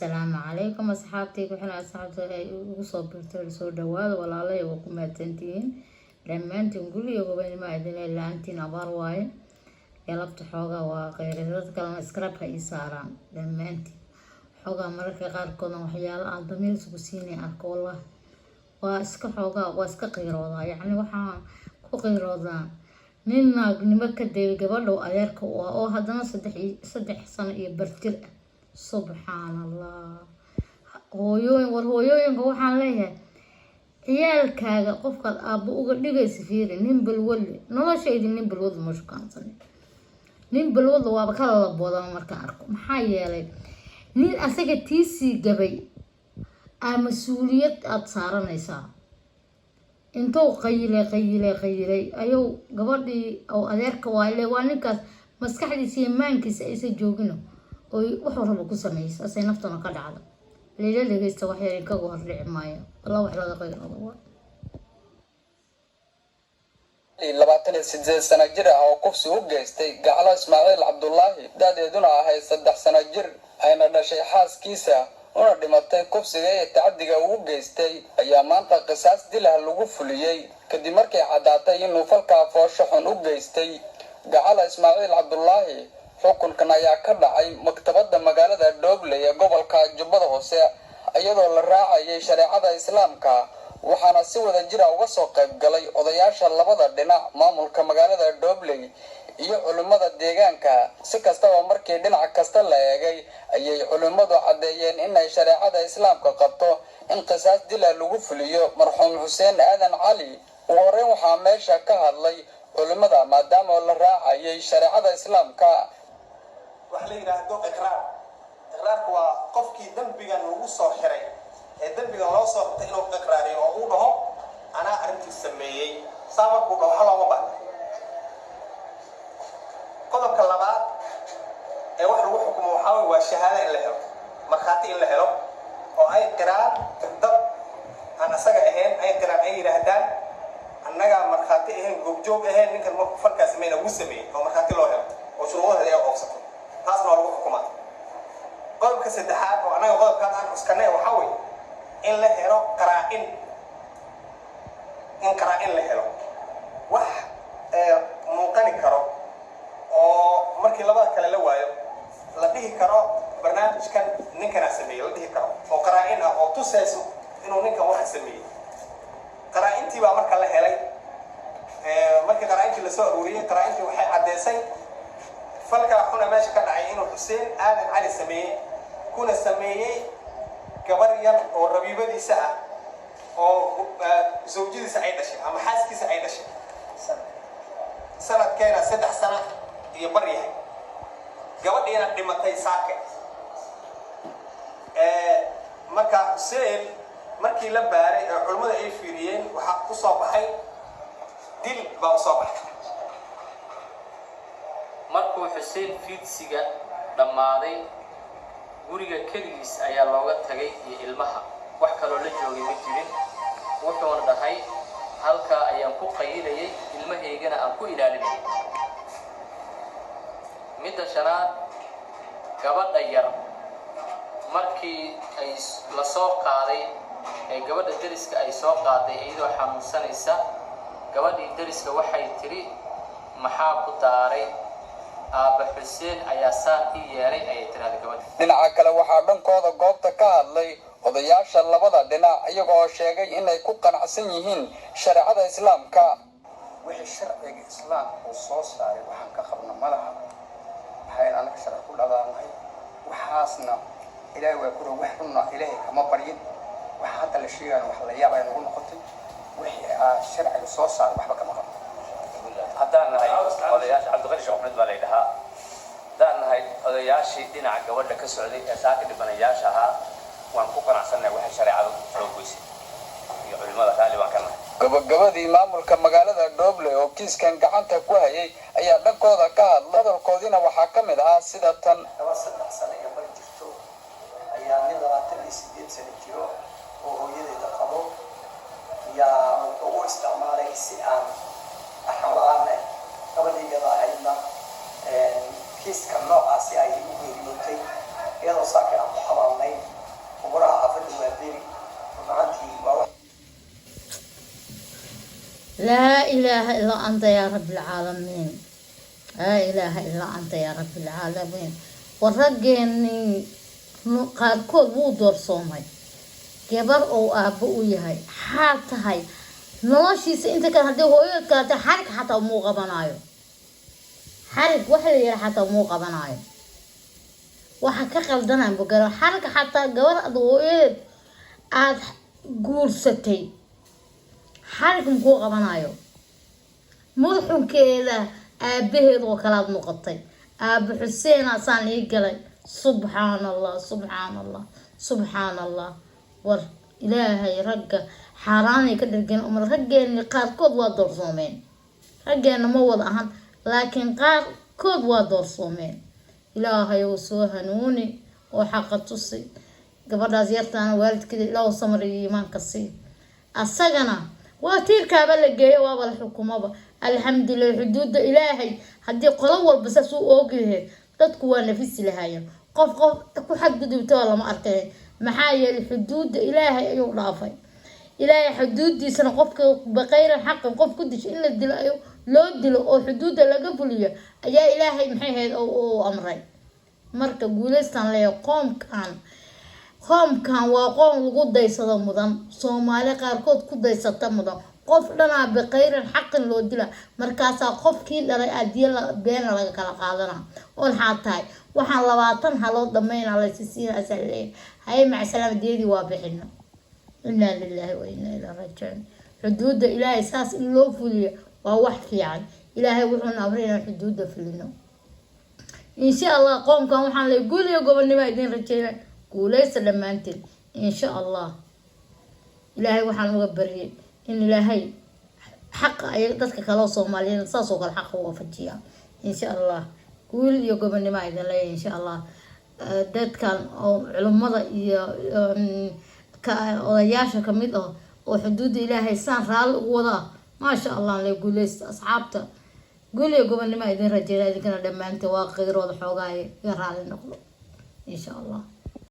Asalaamu calaykum asxaabtay ku xiran, asxaabta ay ugu soo birtay, soo dhawaada walaalay. Waa ku mahadsantihiin dhammaantiin. Guriga ilmaa idin la-aantiin abaar waaye. Galabta xoogaa waa qeyray, dadka kalena subscribe ha ii saaraan dhammaantiin. Xoogaa mararka qaarkoodna waxyaalo aan damiir isugu siinay arko, wallahi waa iska xoogaa, waa iska qiiroodaa. Yacni waxaan ku qiiroodaa nin naagnimo ka dayay gabadhow adeerka u ah oo haddana 3 sano iyo barjir ah. Subxaan Allah! Hooyooyin, war hooyooyinka waxaan leeyahay, ciyaalkaaga qofkaad aabbo uga dhigaysa fiiri. Nin balwadle noloshaydi, nin balwadle ma shukaansanin. Nin balwadle waaba ka lalaboodaa markaan arko. Maxaa yeelay, nin asaga tiisii gabay aa mas-uuliyad aada saaranaysaa. Intuu qayilay, qayilay, qayilay ayuu gabadhii oo adeerka waayle, waa ninkaas maskaxdiisa iyo maankiisa aysan joogino oy wuxuu rabo ku sameeyay, saasay naftuna ka dhacda. Layla dhegeysta, wax yar kaga hor dhici maayo. Wallah, wax laga qayroodo waa. 28 sano jir ah oo kufsi u geystay Gaclo Ismaaciil Cabdulaahi, da-deeduna ahayd 3 sano jir, ayna dhashay xaaskiisa, una dhimatay kufsiga iyo tacadiga uu geystay, ayaa maanta qisaas dilah lagu fuliyey kadib markay caddaatay inuu falkaa foosho xun u geystay Gacala Ismaaciil Cabdulaahi. Xukunkan ayaa ka dhacay maktabadda magaalada Dhobley ee gobolka Jubbada Hoose, iyadoo la raacayay shareecada Islaamka, waxaana si wada jira uga soo qayb galay odayaasha labada dhinac, maamulka magaalada Dhobley iyo culimmada deegaanka. Si kastaba, markii dhinac kasta la eegay ayay culimmadu caddeeyeen inay shareecada Islaamka qabto in qisaas dila lagu fuliyo marxuum Xuseen Aadan Cali. Ugu horreyn waxaa meesha ka hadlay culimmada, maadaama la raacayay shareecada Islaamka. Waxa la yidhaahdo iqraar. Iqraarku waa qofkii dembigan lagu soo xiray ee dembigan loo soo qabtay inuu iqraariyo oo uu dhaho: "Anaa arrintii sameeyey." Saa markuu dhaho, waxa looma baahna. Qodobka labaad ee wax lagu xukumo waxaa wey waa shahaada in la helo, markhaati in la helo oo ay qiraan, dad aan asaga ahayn ay qiraan, ay yidhaahdaan: "Annagaa markhaati ahayn, goobjoog ahayn, ninkan markuu falkaa sameyna wuu sameeyey," oo markhaati loo helo oo shuruudaheeda ay oogsato. Taasna waa lagu xukumaa. Qodobka saddexaad oo annaga qodobkaas aan cuskanay waxaa wey in la helo qaraa-in, in qaraa-in la helo, wax muuqani karo oo markii labada kale la waayo la dhihi karo barnaamijkan ninkanaa sameeyey, la dhihi karo oo qaraa-in ah oo tusayso inuu ninkan waxa sameeyey. Qaraa-intii baa marka la helay. Markii qaraa-intii lasoo aruuriyey, qaraa-intii waxay caddeysay falkaa xuna meesha ka dhacay inuu Xuseen Aadan Cali sameeyey, kuna sameeyey gabar yar oo rabiibadiisa ah oo zawjadiisa ay dhashay ama xaaskiisa ay dhashay, sanadkeena 3 sano iyo bar yahay, gabadhiina dhimatay saake. Marka Xuseen markii la baaray ee culimmada ay fiiriyeen, waxaa ku soo baxay dil baa usoo baxay. Markuu Xuseen fiidsiga dhammaaday, guriga keligiis ayaa looga tagay iyo ilmaha, wax kaloo la joogay ma jirin. Wuxuuna dhahay: "Halkaa ayaan ku qayilayay, ilmahaygana aan ku ilaalinayay." Midda shanaad, gabadha yar markii ay la soo qaaday ee gabadha deriska ay soo qaaday iyadoo xanuunsanaysa, gabadhii deriska waxay tidhi: "Maxaa ku daaray? Aabba Xuseen ayaa saan ii yeelay," ayay tidhahday gabadha. Dhinaca kale, waxaa dhankooda goobta ka hadlay odayaasha labada dhinac, iyagoo sheegay inay ku qanacsan yihiin shareecada Islaamka. Wixii sharciga Islaamka uu soo saaray waxaan ka qabno malaha. Maxayna anaga sharci ku dhalaanahay? Waxaasna Ilaahay waa kuro, wax runna Ilaahay kama baryin. Waxa hadda la sheegayo wax la yaab ay nagu noqotay. Wixii aa sharciga soo saaray waxba kama qabno. Haddaan nahay odayaasha, Cabdiqani Sheekh Axmed baa la yidhahaa, haddaan nahay odayaashii dhinaca gabadha ka socday ee saaka dhibanayaasha ahaa, waan ku qanacsannahay waxay shareecadu soo goysay iyo culimada, raalli baan ka nahay. Gabagabadii, maamulka magaalada Dhoble oo kiiskan gacanta ku hayay ayaa dhankooda ka hadla. Hadalkoodiina waxaa ka mid ahaa sida tan. Gabar 3 sano iyo bar jirto ayaa nin 28 sano jiro oo hooyadeeda qabo yaa wuxuu u isticmaalay si aan axan la-aan ah. Gabadhii iyada ahaydna kiiska noocaasi ayay u geeriyootay, iyadoo saakay aan ku xabaalnay. Laa ilaaha illaa anta yaa rabbi alcaalamiin, laa ilaaha illaa anta yaa rabbi alcaalamiin. War raggeenii qaarkood wuu doorsoomay. Gabar ou aabbo u yahay xaal tahay noloshiisa inta kale, haddii hooyadood kalete xarig xataa umuu qabanaayo. Xarig waxa la yihaha xataa umuu qabanaayo. Waxa ka qaldanaan bogaro xarig xataa gabar ad hooyadeed aada guursatay xarig makuu qabanaayo. Mudxunkeeda aabaheed oo kalaad noqotay. Aaba Xuseen asaan ii galay. Subxaan Allah, subxaan Allah, subxaan Allah. War Ilaahay, ragga xaaraanay ka dhargeen umar. Raggeeni qaarkood waa doorsoomeen. Raggeena ma wada ahan, laakiin qaarkood waa doorsoomeen. Ilaahay uu soo hanuuni oo xaqa tusi. Gabadhaas yartaana waalidkeeda Ilaahu samar iyo iimaanka sii. Asagana waa tiirkaaba la geeyo, waaba la xukumaba. Alxamdulilah. Xuduudda Ilaahay haddii qolo walba saas u oogi lahayd, dadku waa nafisi lahaayeen. Qof qof ku xadgudubtaba lama arkay. Maxaa yeelay, xuduudda Ilaahay ayuu dhaafay. Ilaahay xuduudiisana qofka baqayran xaqin qof ku disho in la dilo loo dilo oo xuduudda laga fuliyo ayaa Ilaahay, maxay ahayd, u amray. Marka guuleystaan leeyahay qoomkan. Qoomkan waa qoom lagu daysado mudan, Soomaali qaarkood ku daysata mudan. Qof dhanaa biqayrin xaqin loo dila, markaasaa qofkii dhalay adiya beena laga kala qaadana. Oon xaa tahay waxaan 20 halood dhamayna laysi siinaysaa leeyahay. Haye, macsalaama, diyadii waa bixino. Inaa lilaahi wa inaa ilaa raajicuun. Xuduudda Ilaahay saas in loo fuliyo waa wax fiican. Ilaahay wuxuuna amray inaan xuduudda fulino, insha Allah. Qoomkan waxaan leey guul iyo gobonnimo idin rajeyna. Guuleysta dhammaanteen, insha Allah. Ilaahay waxaan uga baryay in Ilaahay xaqa ay dadka kaleo Soomaaliyeed saas oo kale xaqa uga fajiya, insha Allah. Guul iyo gobonnimo idin leeyahay, insha Allah. Dadkan oo culimmada iyo odayaasha kamid ah oo xuduudda Ilaahay saan raalli ugu wada ah, maasha Allah, le guuleysta asxaabta. Guul iyo gobonnimo idin rajeyna idinkana dhammaanteen. Waa qiirooda xoogaa, iga raali noqdo, insha Allah.